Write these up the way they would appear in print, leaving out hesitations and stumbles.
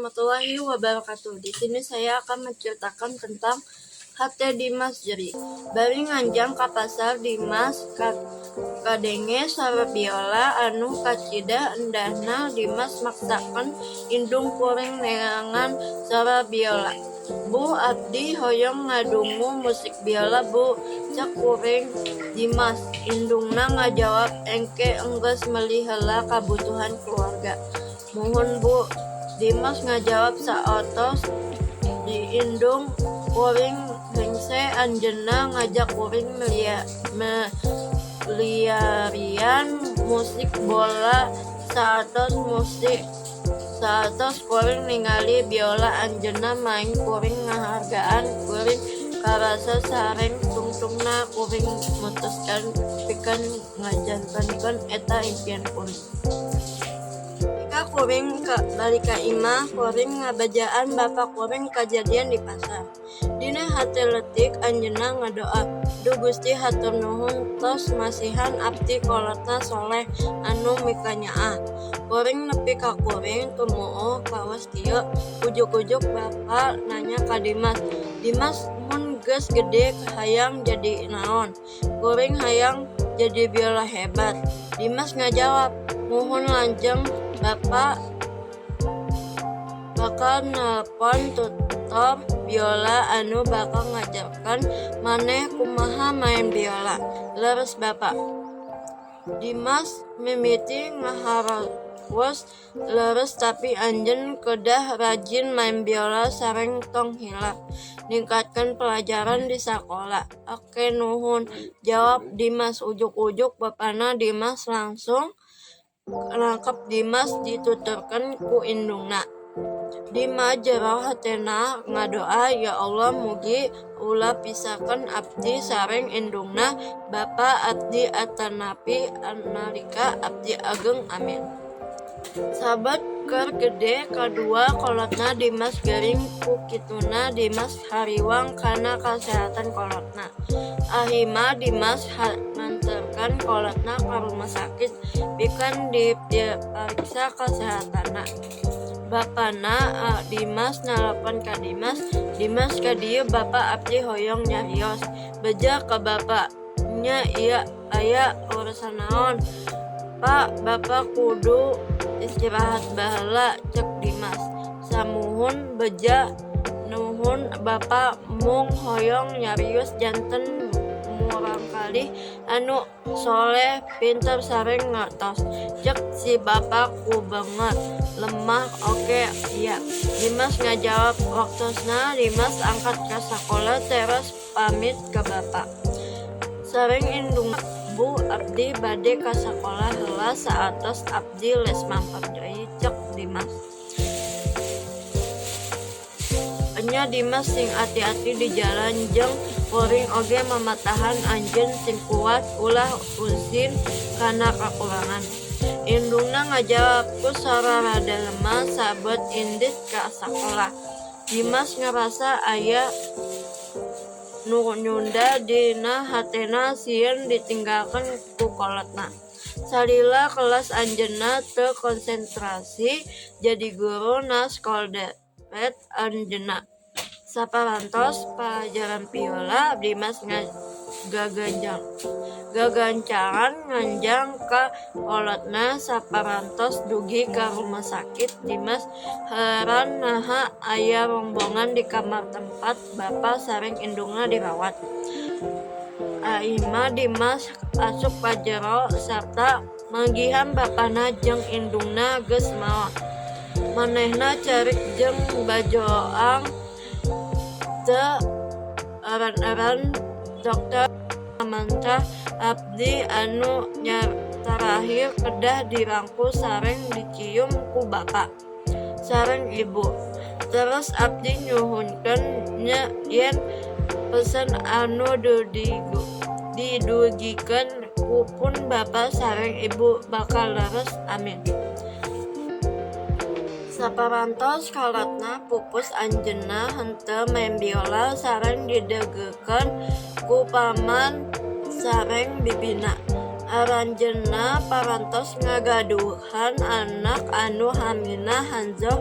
Warahmatullahi wabarakatuh. Di sini saya akan menceritakan tentang hate Dimas Jeri. Bari nganjang ka pasar, Dimas kadenge sora biola anu kacida endahna. Dimas maksakeun indung kuring neangan sora biola. "Bu, abdi hoyong ngadungu musik biola, Bu," cek kuring Dimas. Indungna ngajawab, "Engke enggeus meuli heula kabutuhan keluarga." "Muhun, Bu," Dimas ngajawab. Saatos indung kuring rengse, anjeunna ngajak kuring meliarian musik biola. Saatos kuring ningali biola anjeunna maen, kuring ngahargaan, kuring karasa sareng tungtungna. Kuring mutuskeun pikeun ngajantenkeun eta impian kuring. Nalika kuring balik ka imah, kuring ngabejaan bapa kuring kajadian di pasar. Dina hate leutik anjeunna ngadoa, "Duh Gusti, hatur nuhun tos masihan abdi kolotna soleh anu mikanyaah." Kuring nepi ka kuring tumuuh kawas kieu, ujug-ujug bapa nanya ka Dimas, "Dimas, mun geus gede hayang jadi naon?" "Kuring hayang jadi biola hebat," Dimas ngajawab. "Muhun." Lajeng bapa bakal nelpon tutor biola anu bakal ngajarkeun maneh kumaha maen biola." "Leres, Bapa." Dimas mimiti ngaharewos, "Leres, tapi anjeun kedah rajin maen biola sareng tong hilap ningkatkeun palajaran di sakola." "Oke, nuhun," jawab Dimas. Ujug-ujug bapana Dimas langsung nangkep Dimas dituturkeun ku indungna. Dimas jero hatena ngadoa, "Ya Allah, mugi ulah pisahkeun abdi sareng indungna bapa abdi atanapi nalika abdi ageng, amin. Sabet keur gede, kadua kolotna Dimas gering. Ku kituna Dimas hariwang kana kasehatan kolotna. Ahima Dimas nganterkeun kolotna ka rumah sakit pikeun dipariksa kasehatanna. Bapana Dimas nalpon ka Dimas, "Dimas, ka dieu Bapa, abdi hoyong nyarios beja ka Bapa." "Nya, ieu aya urusan naon, Pa?" "Bapa kudu istirahat baheula," cek Dimas. "Samuhun beja, nuhun Bapa, mung hoyong nyarios janten murangkalih anu soleh, pinter sareng ngartos," cek si bapa ku beungeut lemah. "Oke iya," Dimas ngajawab. Waktosna Dimas angkat ka sakola teras pamit ka bapa sareng indungna. "Bu, abdi bade ka sakola heula, saatos abdi les mampang deui," cek Dimas. "Enya Dimas, sing ati-ati di jalan, jeung kuring oge mamatahan anjeun sing kuat, ulah usin kana kakurangan," indungna ngajawab ku sora rada lemah sabet indit ka sakola. Dimas ngarasa aya nu nyunda dina hatena, sieun ditinggalkeun ku kolotna. Salila kelas anjeunna teu konsentrasi, jadi guruna skolderet anjeunna. Saparantos palajaran biola, Dimas gagancangan nganjang ka kolotna. Saparantos dugi ka rumah sakit, Dimas heran naha aya rombongan di kamar tempat bapa sareng indungna dirawat. Akhirna Dimas asup ka jero sarta manggihan bapana jeung indungna geus maot. Manehna carik jeung bajoang teu eran-eran. "Dokter mamantah abdi anu tarahir kedah dirangkul sareng dicium ku bapa sareng ibu. Teras abdi nyuhunkeun yen pesen anu didugikeun ku pun bapa sareng ibu bakal leres, amin." Saparantos kolotna pupus, anjeunna henteu maen biola sareng didegkeun ku paman sareng bibina. Aranjeunna parantos ngagaduhan anak anu hamina. Hanzo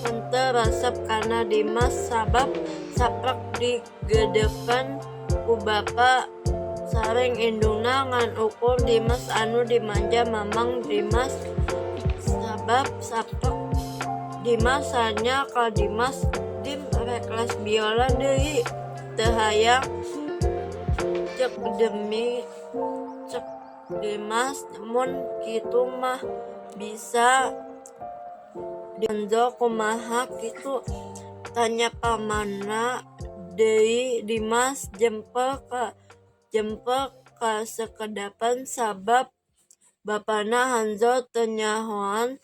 henteu resep kana Dimas sabab saprak digedekeun ku bapa sareng indungna ngan ukur Dimas anu dimanja mamang Dimas sabab saprak. Dimas nanya ka Dimas, "Dim, rek les biola deui?" "Teu hayang," cek Dimas. "Mun kitu mah bisa Hanzo kumaha kitu?" Tanya pamanna deui. Dimas jempe kasakedapan sabab bapana Hanzo teu nyahoan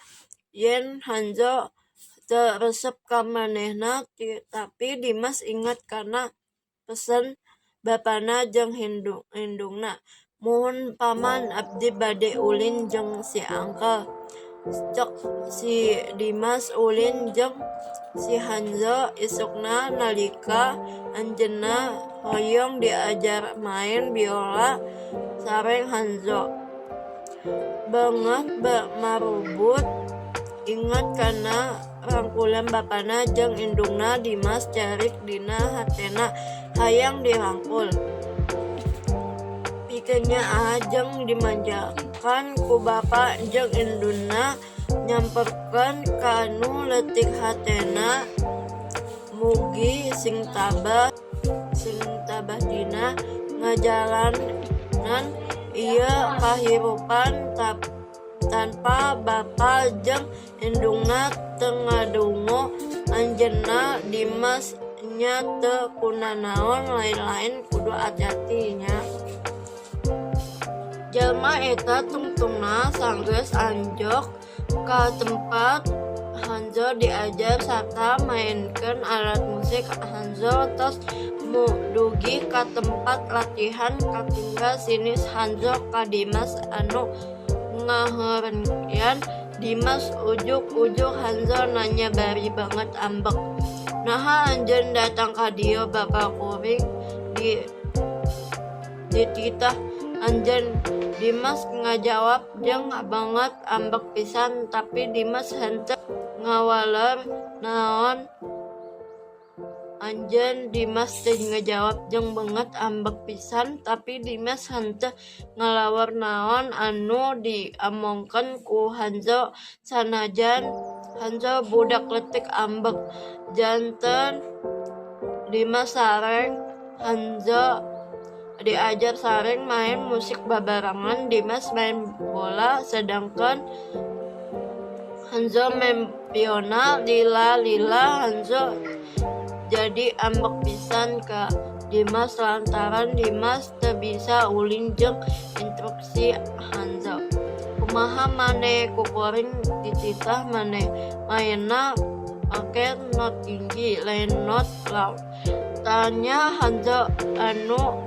yen Hanzo teu resep ka manehna, tapi Dimas inget kana pesen bapana jeung indungna. "Muhun paman, abdi bade ulin jeung si Angkel," cek si Dimas ulin jeung si Hanzo isukna nalika anjeunna hoyong diajar maen biola sareng Hanzo. Beungeut marubut inget kana rangkulan bapana jeung indungna, Dimas carik dina hatena hayang dirangkul, pikeunyaah jeung dimanjakan ku bapa jeung indungna, nyamperkeun ka nu leutik hatena. Mugi sing tabah dina ngajalanan ieu kahirupan tanpa bapa jeung indungna teu ngadungo anjeunna. Dimas nya teu kunanaon lain-lain, kudu ati-ati nya. Jalma eta tungtungna sanggeus anjog ka tempat Hanzo diajar sarta maenkeun alat musik. Hanzo tos dugi ka tempat latihan, katinggal sinis Hanzo ka Dimas anu ngaheureyan Dimas. Ujug-ujug Hanzo nanya bari banget ambek, "Naha anjeun datang ka dieu? Bapa kuring dititah anjeun." Dimas ngajawab jeung banget ambek pisan, tapi Dimas henteu ngawaler naon anjeun. Dimas teu ngajawab jeung banget ambek pisan, tapi Dimas henteu ngalawer naon anu diomongkeun ku Hanzo sanajan Hanzo budak leutik ambek. Janten Dimas sareng Hanzo diajar sareng maen musik babarengan. Dimas maen bola sedangkan Hanzo maen piano. Lila-lila Hanzo jadi ambek pisan ka Dimas lantaran Dimas teu bisa ulin jeung instruksi Hanzo. "Kumaha maneh, ku kuring dititah maneh maenna make not tinggi lain not low?" Tanya Hanzo anu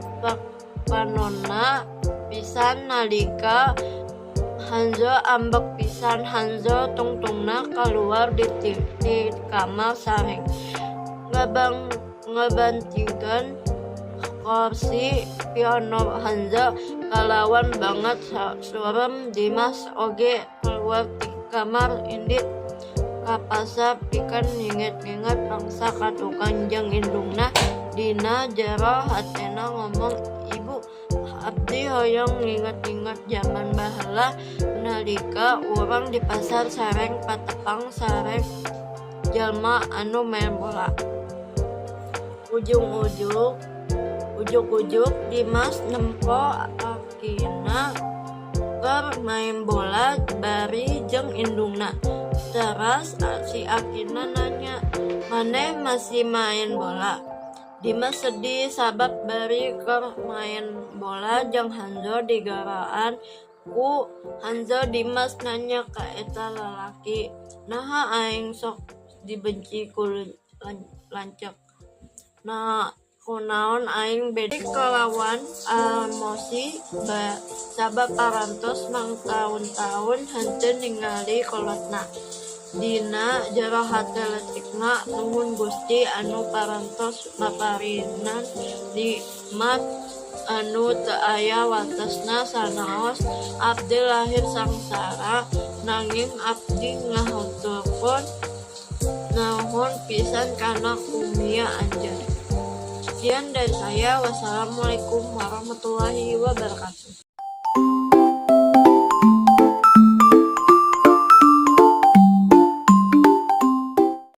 panonna pisan nalika Hanzo ambek pisan. Hanzo tungtungna kaluar ti kamar sareng ngabantingkeun korsi piano. Hanzo kalawan banget surem. Dimas oge kaluar ti kamar indit ka pasar pikeun nginget-nginget pangsa ka tukang jeung indungna. Dina jero hatena ngomong, "Ibu, abdi hoyong nginget-nginget jaman baheula nalika urang di pasar sareng patepang sareng jalma anu maen bola." Ujug-ujug Dimas nempo akina keur maen bola bari jeung indungna. Teras si akina nanya, "Maneh masih maen bola?" Dimas sedih sabab bari keur maen bola jeung Hanzo digeroan ku Hanzo. Dimas nanya ka eta lalaki, "Naha aing sok dibenci ku lanceuk? Kunaon aing beda?" Kalawan emosi sabab parantos mangtaun-taun henteu ningali kolotna. Dina jero hate leutikna, "Nuhun Gusti anu parantos maparinan nikmat Anu teu aya watesna sanaos abdi lahir sangsara, nanging abdi ngahaturkeun nuhun pisan kana kurnia Anjeun. Sekian dari saya. Wassalamualaikum warahmatullahi wabarakatuh.